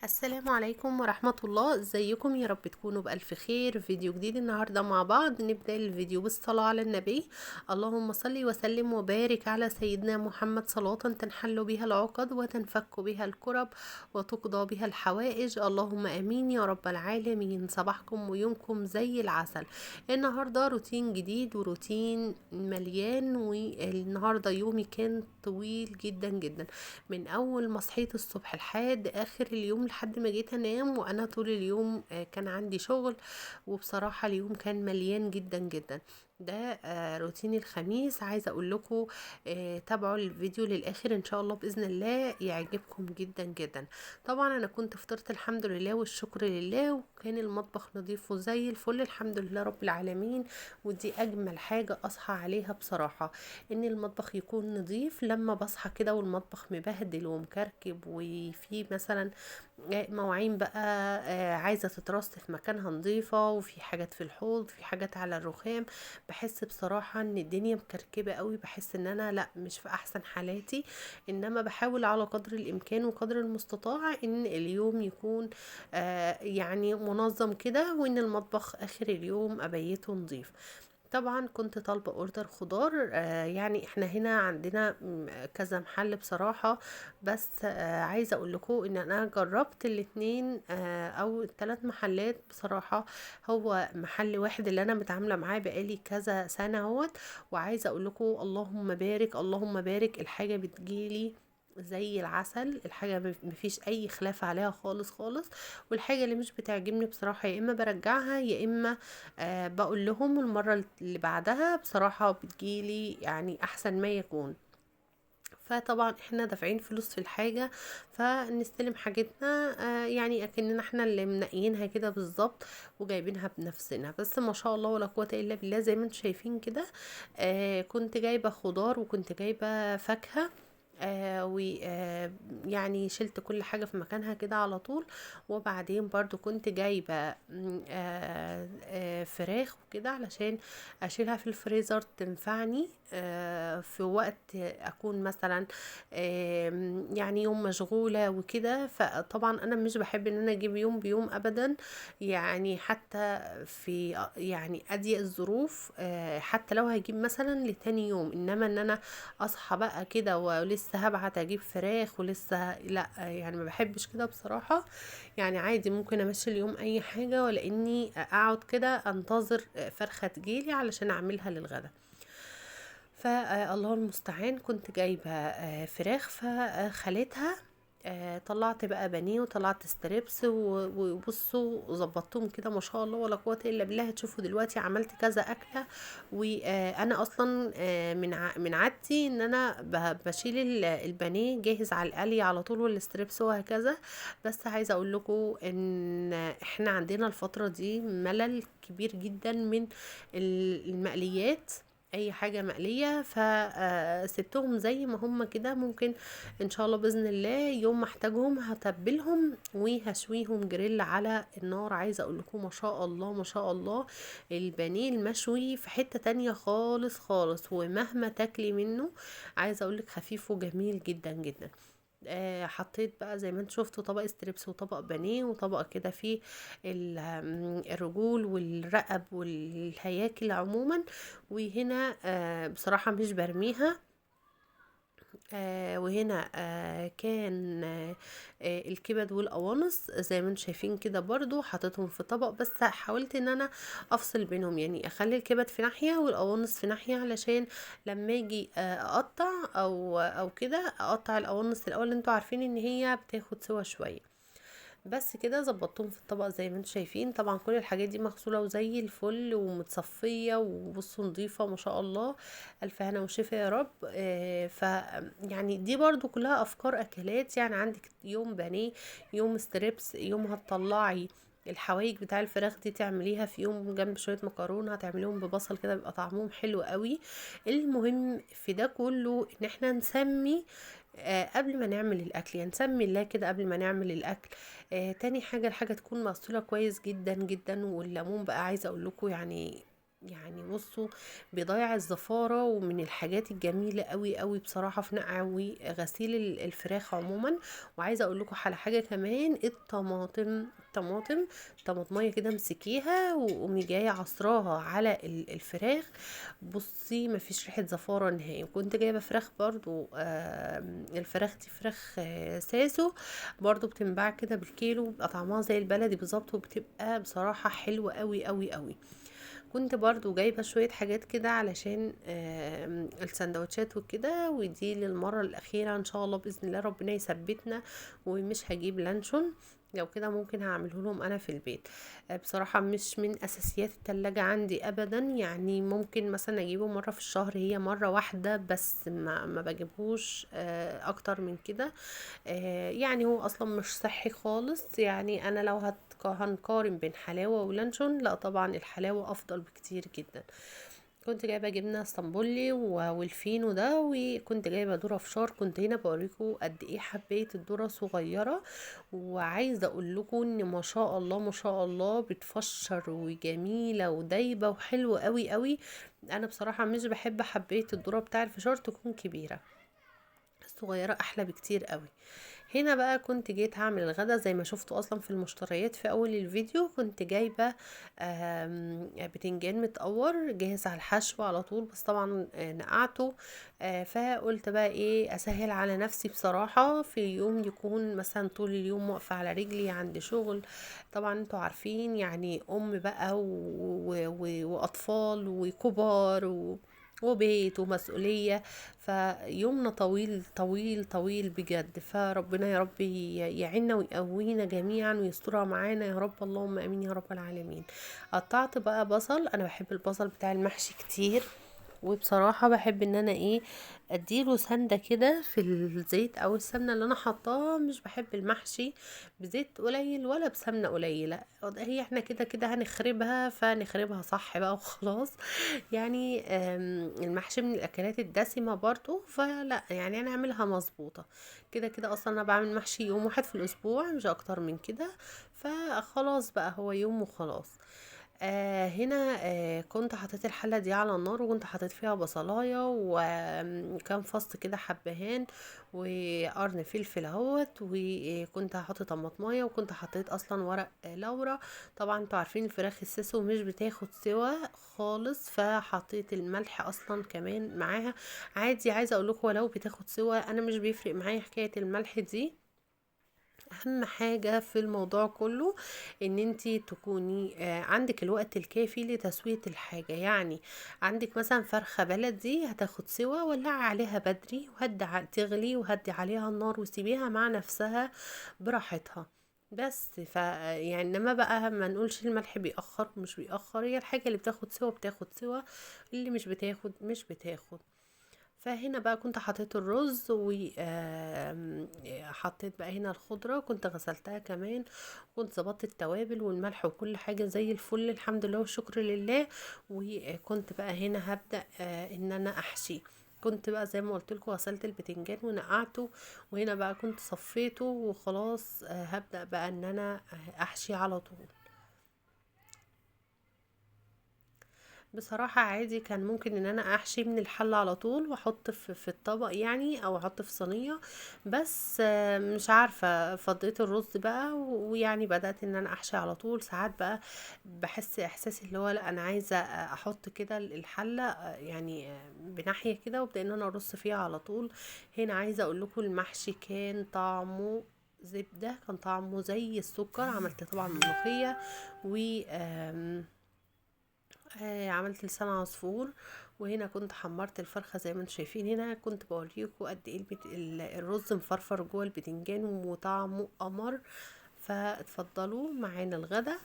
السلام عليكم ورحمة الله. ازيكم؟ يا رب تكونوا بألف خير. فيديو جديد النهاردة مع بعض. نبدأ الفيديو بالصلاة على النبي. اللهم صل وسلم وبارك على سيدنا محمد صلاة تنحل بها العقد وتنفك بها الكرب وتقضى بها الحوائج، اللهم امين يا رب العالمين. صباحكم ويومكم زي العسل. النهاردة روتين جديد وروتين مليان، والنهاردة يومي كان طويل جدا جدا، من اول ما صحيت الصبح لحد اخر اليوم لحد ما جيت انام، وانا طول اليوم كان عندي شغل، وبصراحة اليوم كان مليان جدا جدا. ده روتين الخميس. عايزة اقول لكم تابعوا الفيديو للاخر ان شاء الله باذن الله يعجبكم جدا جدا. طبعا انا كنت فطرت الحمد لله والشكر لله، وكان المطبخ نظيف وزي الفل الحمد لله رب العالمين. ودي اجمل حاجة اصحى عليها بصراحة، ان المطبخ يكون نظيف. لما بصحى كده والمطبخ مبهدل ومكركب وفي مثلا مواعين بقى عايزة تترص في مكانها نظيفة، وفي حاجات في الحوض، في حاجات على الرخام، بحس بصراحة ان الدنيا مكركبة قوي، بحس ان انا لا مش في احسن حالاتي. انما بحاول على قدر الامكان وقدر المستطاع ان اليوم يكون يعني منظم كده، وان المطبخ اخر اليوم ابيته نظيف. طبعا كنت طالبة order خضار، يعني احنا هنا عندنا كذا محل بصراحة، بس عايزة اقول لكم ان انا جربت الاتنين، او التلات محلات بصراحة. هو محل واحد اللي انا متعاملة معاه بقالي كذا سنة اهوت، وعايزة اقول لكم اللهم بارك اللهم بارك، الحاجة بتجيلي زي العسل، الحاجة مفيش اي خلاف عليها خالص خالص. والحاجة اللي مش بتعجبني بصراحة يا اما برجعها يا اما بقول لهم المرة اللي بعدها بصراحة بتجيلي يعني احسن ما يكون. فطبعا احنا دافعين فلوس في الحاجة، فنستلم حاجتنا يعني اكننا احنا اللي منقيينها كده بالظبط وجايبينها بنفسنا. بس ما شاء الله ولا قوة الا بالله، زي ما انتم شايفين كده كنت جايبة خضار وكنت جايبة فاكهة، ويعني شلت كل حاجة في مكانها كده على طول. وبعدين برضو كنت جايبة فراخ وكده علشان اشيلها في الفريزر تنفعني في وقت اكون مثلا يعني يوم مشغولة وكده. فطبعا انا مش بحب ان انا اجيب يوم بيوم ابدا، يعني حتى في يعني اضيق الظروف، حتى لو هجيب مثلا لتاني يوم، انما ان انا اصحى بقى كده ولسه هبعت اجيب فراخ ولسه لا، يعني ما بحبش كده بصراحة. يعني عادي ممكن امشي اليوم اي حاجة، ولا اني اقعد كده انتظر فرخة تجيلي علشان اعملها للغدا. فالله المستعان. كنت جايبة فراخ فخليتها، طلعت بقى بانيه وطلعت strips وبصوا وظبطتهم كده ما شاء الله ولا قوة الا بالله. هتشوفوا دلوقتي عملت كذا اكلة. وانا اصلا من عادتي ان انا بشيل البانيه جاهز على القلي على طول وال strips وهكذا. بس عايزة اقول لكم ان احنا عندنا الفترة دي ملل كبير جدا من المقليات، اي حاجة مقلية، فسبتهم زي ما هم كده. ممكن ان شاء الله باذن الله يوم ما احتاجهم هتبلهم وهشويهم جريل على النار. عايزة اقول لكم ما شاء الله ما شاء الله البانيه المشوي في حتة تانية خالص خالص، ومهما تاكلي منه عايزة اقول لك خفيف وجميل جدا جدا. حطيت بقى زي ما انتم شفتوا طبق strips وطبق بانيه وطبق كده فيه الرجول والرقب والهياكل عموما. وهنا بصراحة مش برميها. وهنا كان الكبد والقوانص زي ما انتم شايفين كده، برضو حطيتهم في طبق، بس حاولت ان انا افصل بينهم، يعني اخلي الكبد في ناحية والقوانص في ناحية، علشان لما اجي اقطع او كده اقطع القوانص الاول. انتوا عارفين ان هي بتاخد سوا شوية. بس كده ظبطتهم في الطبق زي ما انتم شايفين. طبعا كل الحاجات دي مغسوله وزي الفل ومتصفيه وبصوا نظيفة ما شاء الله، الف هنا وشفا يا رب. ف يعني دي برضو كلها افكار اكلات. يعني عندك يوم بانيه، يوم strips، يوم هتطلعي الحوايج بتاع الفراخ دي تعمليها في يوم جنب شوية مكرونه، هتعمليهم ببصل كده بيبقى طعمهم حلو قوي. المهم في ده كله ان احنا نسمي قبل ما نعمل الاكل، يعني نسمي الله كده قبل ما نعمل الاكل. تاني حاجة الحاجة تكون مغسوله كويس جدا جدا. والليمون بقى عايزه اقول لكم يعني يعني بصوا بيضيع الزفارة، ومن الحاجات الجميلة قوي قوي بصراحة في نقع وغسيل الفراخ عموما. وعايزة اقول لكم على حاجة كمان، الطماطم، طماطمية كده امسكيها وقومي جاية عصراها على الفراخ، بصي مفيش ريحة زفارة نهائي. وكنت جايبة فراخ برضو، الفراخ دي فراخ ساسو برضو، بتنباع كده بالكيلو، بيبقى طعمها زي البلدي بالظبط، وبتبقى بصراحة حلوة قوي قوي قوي. كنت برضو جايبة شوية حاجات كده علشان السندوتشات وكده، ودي للمرة الأخيرة إن شاء الله بإذن الله ربنا يثبتنا، ومش هجيب لانشون، لو كده ممكن هعمله لهم أنا في البيت. بصراحة مش من أساسيات التلاجة عندي أبدا، يعني ممكن مثلا أجيبه مرة في الشهر، هي مرة واحدة بس، ما بجيبهوش أكتر من كده. يعني هو أصلا مش صحي خالص. يعني أنا لو هنقارن بين حلاوة ولانشون، لا طبعا الحلاوة أفضل بكتير جدا. كنت جايبة جبنة اسطنبولي والفينو ده، وكنت جايبة ذرة فشار. كنت هنا بوريكم قد ايه حبيت الذرة صغيرة، وعايزة اقول لكم ان ما شاء الله ما شاء الله بتفشر وجميلة ودايبة وحلوة قوي قوي. انا بصراحة مش بحب حبيت الذرة بتاع الفشار تكون كبيرة، الصغيرة احلى بكتير قوي. هنا بقى كنت جيت هعمل الغدا زي ما شفتوا اصلا في المشتريات في اول الفيديو. كنت جايبه بتنجان متقور جاهز على الحشو على طول، بس طبعا نقعته، فقلت بقى ايه اسهل على نفسي بصراحه في يوم يكون مثلا طول اليوم واقفه على رجلي عند شغل، طبعا انتوا عارفين يعني ام بقى واطفال وكبار وبيت ومسؤولية، فيومنا طويل طويل طويل بجد. فربنا يا رب يعيننا ويقوينا جميعا ويسترها معانا يا رب، اللهم امين يا رب العالمين. قطعت بقى بصل، انا بحب البصل بتاع المحشي كتير، وبصراحة بحب ان انا ايه اديله سندة كده في الزيت او السمنة اللي انا حطاها. مش بحب المحشي بزيت قليل ولا بسمنة قليلة، هي احنا كده كده هنخربها فنخربها صح بقى وخلاص. المحشي من الاكلات الدسمة برضو، فلا يعني انا اعملها مظبوطة كده كده. اصلا انا بعمل محشي يوم واحد في الاسبوع مش اكتر من كده، فخلاص بقى هو يوم وخلاص. هنا كنت حطيت الحلة دي على النار، وكنت حطيت فيها بصلاية وكان فص كده حبهان وقرن فلفل اهوت، وكنت هحط طماطمايه، وكنت حطيت اصلا ورق لورا. طبعا انتوا عارفين الفراخ السيسو مش بتاخد سوا خالص، فحطيت الملح اصلا كمان معاها عادي. عايزه اقول لكم ولو بتاخد سوا انا مش بيفرق معايا حكايه الملح دي. اهم حاجة في الموضوع كله ان انتي تكوني عندك الوقت الكافي لتسوية الحاجة. يعني عندك مثلا فرخة بلدي هتاخد سوا، ولعي عليها بدري وهدي تغلي وهدي عليها النار وسيبيها مع نفسها براحتها بس. انما بقى ما نقولش الملح بيأخر ومش بيأخر، هي الحاجة اللي بتاخد سوا بتاخد سوا، اللي مش بتاخد مش بتاخد. فهنا بقى كنت حطيت الرز و، حطيت بقى هنا الخضرة، كنت غسلتها كمان، كنت ظبطت التوابل والملح وكل حاجة زي الفل الحمد لله والشكر لله. وكنت بقى هنا هبدأ ان انا احشي. كنت بقى زي ما قلت لكم غسلت البتنجان ونقعته، وهنا بقى كنت صفيته وخلاص، هبدأ بقى ان انا احشي على طول. بصراحة عادي كان ممكن ان انا احشي من الحلة على طول واحط في الطبق او احط في صينية، بس مش عارفة فضيت الرز بقى ويعني بدأت ان انا احشي على طول. ساعات بقى بحس احساس اللي هو لا انا عايزة احط كده الحلة، بناحية كده وابدأ ان انا ارص فيها على طول. هنا عايزة اقول لكم المحشي كان طعمه زبدة، كان طعمه زي السكر. عملت طبعا ملوخية و، عملت لسان عصفور، وهنا كنت حمرت الفرخة زي ما انتم شايفين. هنا كنت بوريكم قد ايه الرز مفرفر جوه البتنجان وطعمه قمر. فاتفضلوا معانا الغدا.